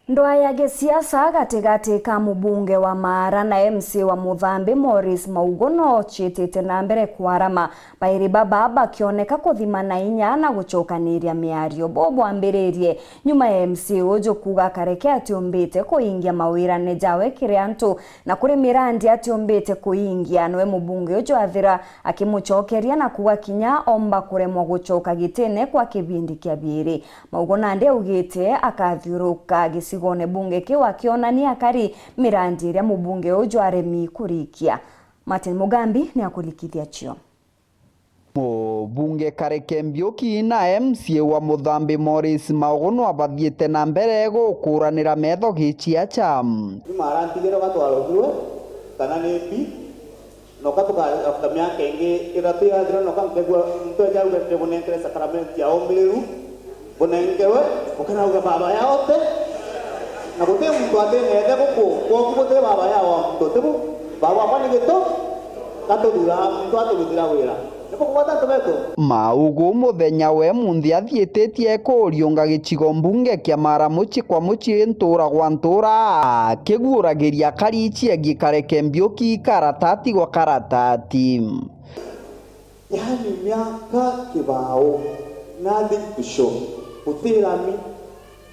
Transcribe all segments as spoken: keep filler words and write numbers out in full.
Ndwaa ya gisiasa gatigati ka mubunge wa Maara na M C A wa Muthambi Morris Maugo no ciitite na mbere kwarama, bairi baba bakioneka kuthimana inya na gucokaniria miario. Bo bwambiririe nyuma ya M C A uju kuuga Kareke atiumbite kuingia mawirane jawe kiri antu na kuri mirandi atiumbite kuingia, noe mubunge uju athira akimucokeria na kuuga kinya omba kuremwa gucoka gitine kwa kibindi kia biiri. Maugo nandi augite akathiuruka gicigone bunge kiu akionania akari mirandi iria mubunge uju aremi kurikia. Martin Mugambi ni akurikithia cio. Mubunge Kareke Mbiuki na M C A wa Muthambi Morris Maugo no abathiite na mbere gukuranira metho giciacha. Ni marantigire gatwarogirwe kana ni mbi, noka tuka-, after miaka ingi ithatu yathira, noka nkegua muntu eja auga, "Ndibunenkere sakramenti ya umiriru, bunenkerwe," ukanauga, "Baba yao ti." Na guti muntu atinethe guku, kwoku guti baba yao wa muntu, tibu? Baba wakwa ni gitu, gatuthuraa muntu aturuthira wira. Nibukubuata antu betu? Maugo muthenya we munthi athiititie kuriunga gicigo mbunge kia Mara mucii kwa mucii, ntuura gwa ntuura, akiguuragiria akari ciegii Kareke Mbiuki karatati gwa karatati. Yaani miaka kibao, nothing to show. Guti rami,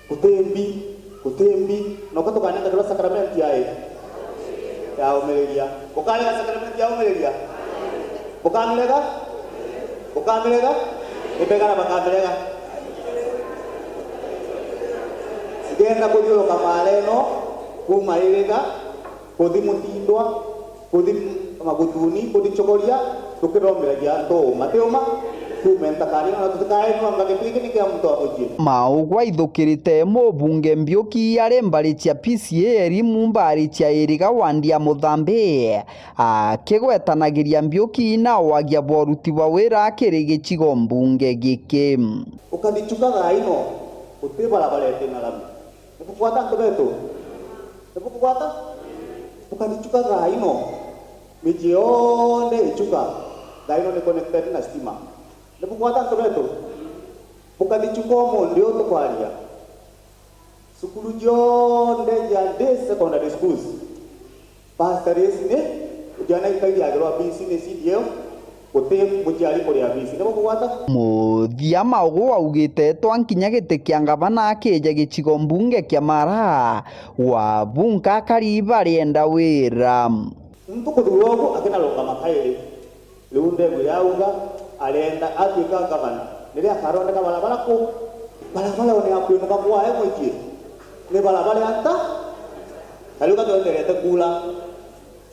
guti mbi, guti mbi. Noka tukanenkerwa sakramenti ya i? Ya umiriria. Bukarega sakramenti ya umiriria? Bukamirega? Bukamirega? Ni bega na bakamirega. Ngenda kuthiuruka Mara ino, kuuma Iriga, kuthi Mutindwa, kuthi Magutuni, kuthi Chogoria, tukithomeragia antu uma. Ti uma? Tuume ntakani, na tutikae nwanga giti giki ni kia muntu wa mucii. Maugo aithukirite mubunge Mbiuki ari mbari cia P C A, Erimu, mbari cia Iriga, wandi ya Muthambi, akigwetanagiria Mbiuki na wagia bwa uruti bwa wira kiri gicigo mbunge giki. Ukathichuka thaa ino, guti barabara iti na rami. Nibukubuata antu betu? Nibukubuata? Ukathichuka thaa ino, micii yonthe ichuka, thaa ino ni connected na stima. Nibukubuata antu betu? Ukathichuka umunthi uyu tukwaria, cukuru cionthe cia day secondary schools, bursaries ni, ujana ikairiagirwa fees ni C D F, guti muciari kuria fees. Nibukubuata? Muthia Maugo augite etwa nkinya giti kia ngavana akije gicigo mbunge kia Mara, Wabunka akari barienda wira. Muntu kuthura ugu akinarungama kairi. Riu ndegwira auga arenda atuika ngavana, riria akathondeka barabara ku, barabara one ya kwinuka kwae mucii, ni barabara ya nta. Na riu gatwenderete kuura.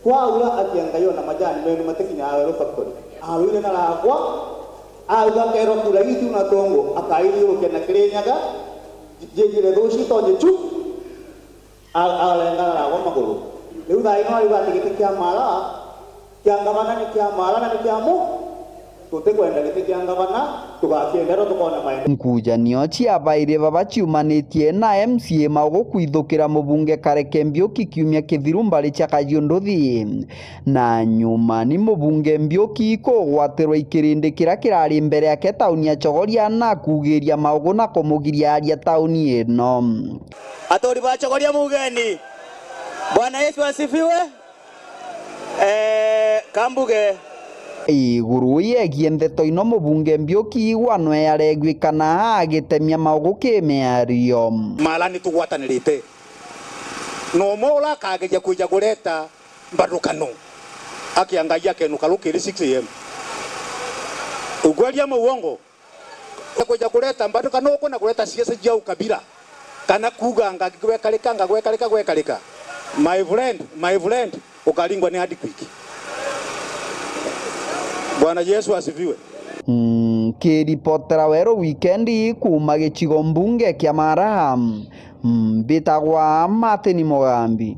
Kwaura atia Ngai ona majani menu matikinyaga Weru Factory. Arwire na rakwa, auga kerwa kura itu na tongo, akaithiurukia na Kirinyaga, jijire thuci tonye chu, a-, arengana rakwa maguru. Riu thaa ino ariuga ati giti kia Mara, kia ngavana ni kia Mara na ni kia mu. Tutikwenda giti kia ngavana, tugakienda ro tukona maendeleo. Nkujanio cia bairi baba ciumanitie na M C A Maugo kwithukira mubunge Kareke Mbiuki kiumia kithiru mbari cia Kajiunduthi. Na nyuma ni mubunge Mbiuki kugwatirwa ikirindi kiria kirari mbere yake tauni ya Chogoria na kugiria Maugo na kumugiria aria tauni ino. Aturi ba Chogoria mugeni. Bwana Yesu asifiwe. Eh, kambuge. Iguru yegie ndeto ino mubunge Mbiuki igwa nwe yareguikana agitemia Maugo kimiario. Mara ni tugwatanirite. Na umwe ura akageria kwija kureta mbathukano, akia Ngai akenuka rukiri six A M. Ukweli ama uongo? Kwija kureta mbathukano uku na kureta siasa cia ukabila, kana kuuga ngagwekarika, ngagwekarika, gwekarika. My friend, my friend, ukaringwa ni earthquake. Bwana Yesu asifiwe. Nkiripotera Weru Wikendi kuuma gicigo mbunge kia Mara, mbitagwa Martin Mugambi.